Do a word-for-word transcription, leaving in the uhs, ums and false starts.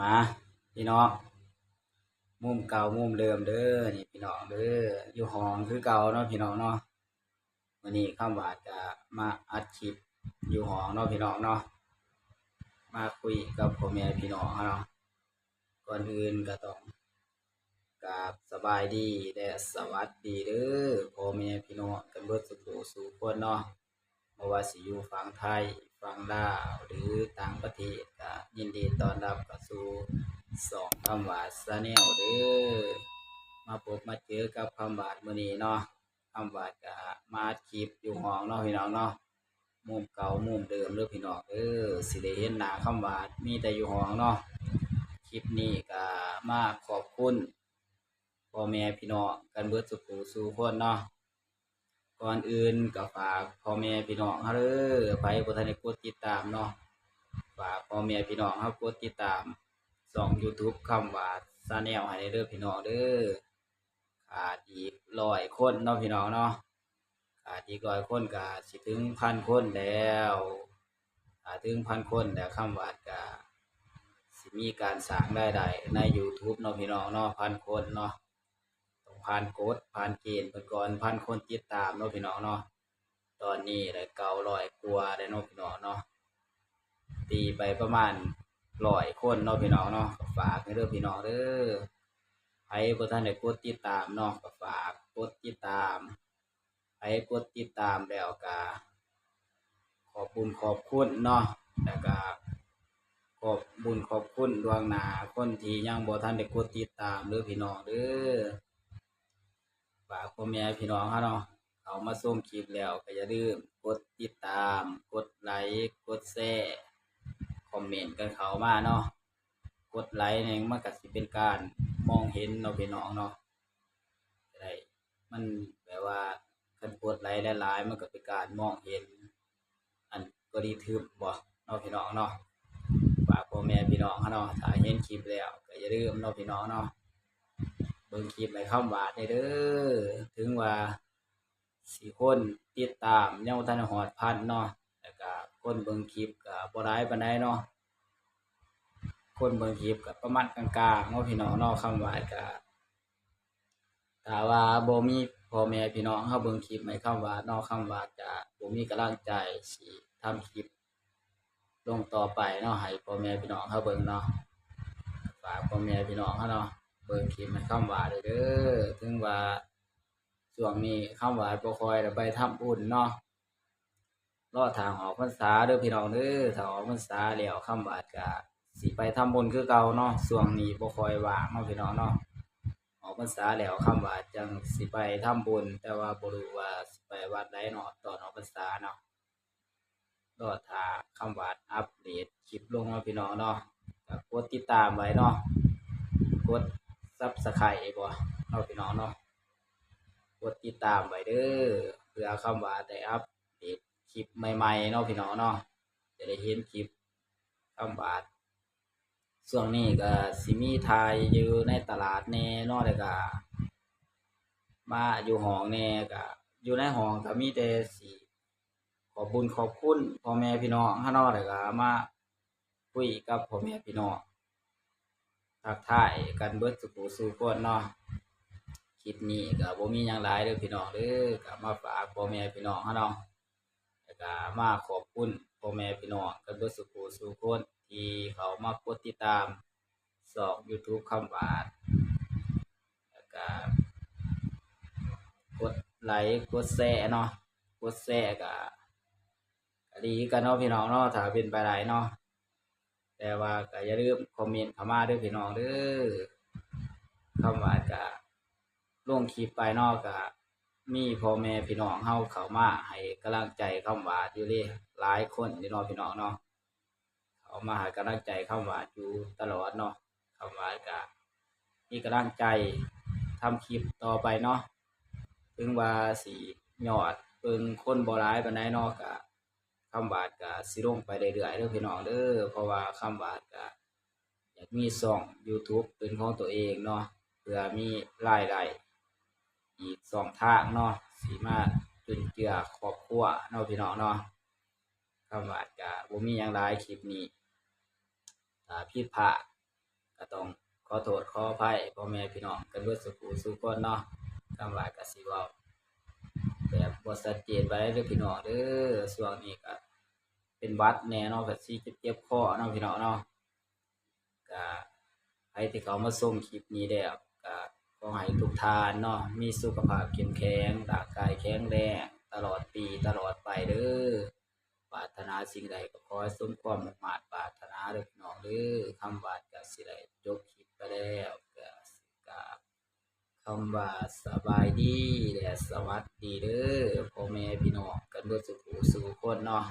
มาพี่น้อง มุมเก่ามุมเดิมเด้อ นี่พี่น้องเด้อ อยู่ห้องคือเก่าเนาะพี่น้องเนาะ มื้อนี้คำหวาดก็มาอัดคลิปอยู่ห้องเนาะพี่น้องเนาะ มาคุยกับพ่อแม่พี่น้องเฮาเนาะ ก่อนอื่นก็ต้องกราบสบายดีและสวัสดีเด้อ พ่อแม่พี่น้องกันเบิดสู่ผู้สู่คนเนาะ บ่ว่าสิอยู่ฝั่งไทย ฝั่งลาว หรือต่างประเทศ ก็ยินดีต้อนรับเข้าสู่ช่องคำหวาด Channel เด้อ มาพบมาเจอกับคำหวาดมื้อนี้เนาะ คำหวาดก็มาอัดคลิปอยู่ห้องเนาะพี่น้องเนาะ มุมเก่ามุมเดิมเด้อพี่น้องเด้อ สิได้เห็นหน้าคำหวาดมีแต่อยู่ห้องเนาะ คลิปนี้ก็มาขอบคุณพ่อแม่พี่น้องกันเบิดสู่ผู้สู่คนเนาะ ก่อนอื่นก็ฝากพ่อแม่พี่น้องเฮาเด้อ ไผบ่ทันได้กดติดตามเนาะ ฝากพ่อแม่พี่น้องเฮากดติดตามช่อง YouTube คำหวาด Channel ให้เด้อพี่น้องเด้อ ขาดอีกร้อยคนเนาะพี่น้องเนาะ ขาดอีกร้อยคนก็สิถึงพันคนแล้ว ถ้าถึงพันคนแล้วคำหวาดก็สิมีการสร้างรายได้ใน YouTube เนาะพี่น้องเนาะ พันคนเนาะ ต้องผ่านกฎผ่านเกณฑ์เพิ่นก่อน พันคนติดตามเนาะพี่น้องเนาะ ตอนนี้ได้เก้าร้อยกว่าแล้วเนาะพี่น้องเนาะ ตีไปประมาณร้อยคนเนาะพี่น้องเนาะ ก็ฝากให้เด้อพี่น้องเด้อ ไผบ่ทันได้กดติดตามเนาะ ก็ฝากกดติดตาม ไผกดติดตามแล้วก็ขอบบุญขอบคุณเนาะ แล้วก็ขอบบุญขอบคุณล่วงหน้าคนที่ยังบ่ทันได้กดติดตามเด้อพี่น้องเด้อ ฝากพ่อแม่พี่น้องเฮาเนาะ เข้ามาชมคลิปแล้วก็อย่าลืมกดติดตาม กดไลค์ กดแชร์ คอมเมนต์กันเข้ามาเนาะ กดไลค์นี่มันก็สิเป็นการมองเห็นเนาะพี่น้องเนาะ จะได้ มันแบบว่าคันกดไลค์หลายๆ มันก็เป็นการมองเห็นอัลกอริทึมบ่เนาะพี่น้องเนาะ ฝากพ่อแม่พี่น้องเฮาเนาะ ถ้าเห็นคลิปแล้วก็อย่าลืมเนาะพี่น้องเนาะ เบิ่งคลิปให้คำหวาดแหน่เด้อ ถึงว่าสิคนติดตามยังบ่ทันฮอดพันเนาะ แล้วก็คนเบิ่งคลิปก็บ่หลายปานใดเนาะ คนเบิ่งคลิปก็ประมาณกลางๆ เนาะพี่น้องเนาะ คำหวาดก็ ถ้าว่าบ่มีพ่อแม่พี่น้องเฮาเบิ่งคลิปให้คำหวาดเนาะ คำหวาดก็บ่มีกำลังใจสิทำคลิปลงต่อไปเนาะ ให้พ่อแม่พี่น้องเฮาเบิ่งเนาะ ฝากพ่อแม่พี่น้องเฮาเนาะ เบิ่งคลิปให้คำหวาดเด้อ ถึงว่าช่วงนี้คำหวาดบ่ค่อยได้ไปทำบุญเนาะ รอท่าออกพรรษาเด้อพี่น้องเด้อ ถ้าออกพรรษาแล้วคำหวาดก็สิไปทำบุญคือเก่าเนาะ ช่วงนี้บ่ค่อยว่างเนาะพี่น้องเนาะ ออกพรรษาแล้วคำหวาดจั่งสิไปทำบุญ แต่ว่าบ่รู้ว่าสิไปวัดใดเนาะ ตอนออกพรรษาเนาะ รอท่าคำหวาดอัปเดตคลิปลงเนาะพี่น้องเนาะ ก็กดติดตามไว้เนาะ กด Subscribe บ่เนาะพี่น้องเนาะ กดติดตามไว้เด้อ เพื่อคำหวาดได้อัปเดตคลิปใหม่ๆ เนาะพี่น้องเนาะ จะได้เห็นคลิปคำหวาด ช่วงนี้ก็สิมีถ่ายอยู่ในตลาดแหน่เนาะ แล้วก็มาอยู่ห้องแหน่ ก็อยู่ในห้องก็มีแต่สิขอบบุญขอบคุณพ่อแม่พี่น้องเฮาเนาะ แล้วก็มาคุยกับพ่อแม่พี่น้อง ทักทายกันเบิดสู่ผู้สู่คนเนาะ คลิปนี้ก็บ่มีหยังหลายเด้อพี่น้องเด้อ ก็มาฝากพ่อแม่พี่น้องเฮาเนาะ แล้วก็มาขอบคุณพ่อแม่พี่น้องกันเบิดสู่ผู้สู่คนที่เข้ามากดติดตามช่อง YouTube คำหวาด แล้วก็กดไลค์กดแชร์เนาะ กดแชร์ก็ ก็ดีคือกันเนาะพี่น้องเนาะ ถ้าเป็นไปได้เนาะ แต่ว่าก็อย่าลืมคอมเมนต์เข้ามาเด้อพี่น้องเด้อ คำหวาดก็ลงคลิปไปเนาะ ก็มีพ่อแม่พี่น้องเฮาเข้ามาให้กำลังใจคำหวาดอยู่เด้ หลายคนอยู่เนาะพี่น้องเนาะ เข้ามาให้กำลังใจคำหวาดอยู่ตลอดเนาะ คำหวาดก็มีกำลังใจทำคลิปต่อไปเนาะ ถึงว่าสิยอดเบิ่งคนบ่หลายปานใดเนาะ ก็คำหวาดก็สิลงไปเรื่อยๆเด้อพี่น้องเด้อ เพราะว่าคำหวาดก็อยากมีช่อง YouTube เป็นของตัวเองเนาะ เพื่อมีรายได้อีกช่องทางเนาะ สิมาจุนเจือครอบครัวเนาะพี่น้องเนาะ คำหวาดก็บ่มีหยังหลายคลิปนี้ ถ้าผิดพลาด ก็ต้องขอโทษขออภัยพ่อแม่พี่น้องกันเบิดสู่ผู้สู่คนเนาะ คำว่าก็สิเว้าแบบบ่ชัดเจนปานใดเด้อพี่น้องเด้อ ช่วงนี้ก็เป็นหวัดแหน่เนาะ ก็สิเจ็บๆคอเนาะพี่น้องเนาะ ก็ใครที่เขามาชมคลิปนี้แล้ว ก็ขอให้ทุกท่านเนาะ มีสุขภาพเข้มแข็ง ร่างกายแข็งแรง ตลอดปีตลอดไปเด้อ ปรารถนาสิ่งใดก็ขอให้สมความมุ่งมาดปรารถนาเด้อพี่น้องเด้อ คำว่าก็สิได้จบคลิปไปแล้ว ก็สิกราบคำว่าสบายดีและสวัสดีเด้อ พ่อแม่พี่น้องกันเบิดสู่ผู้สู่คนเนาะ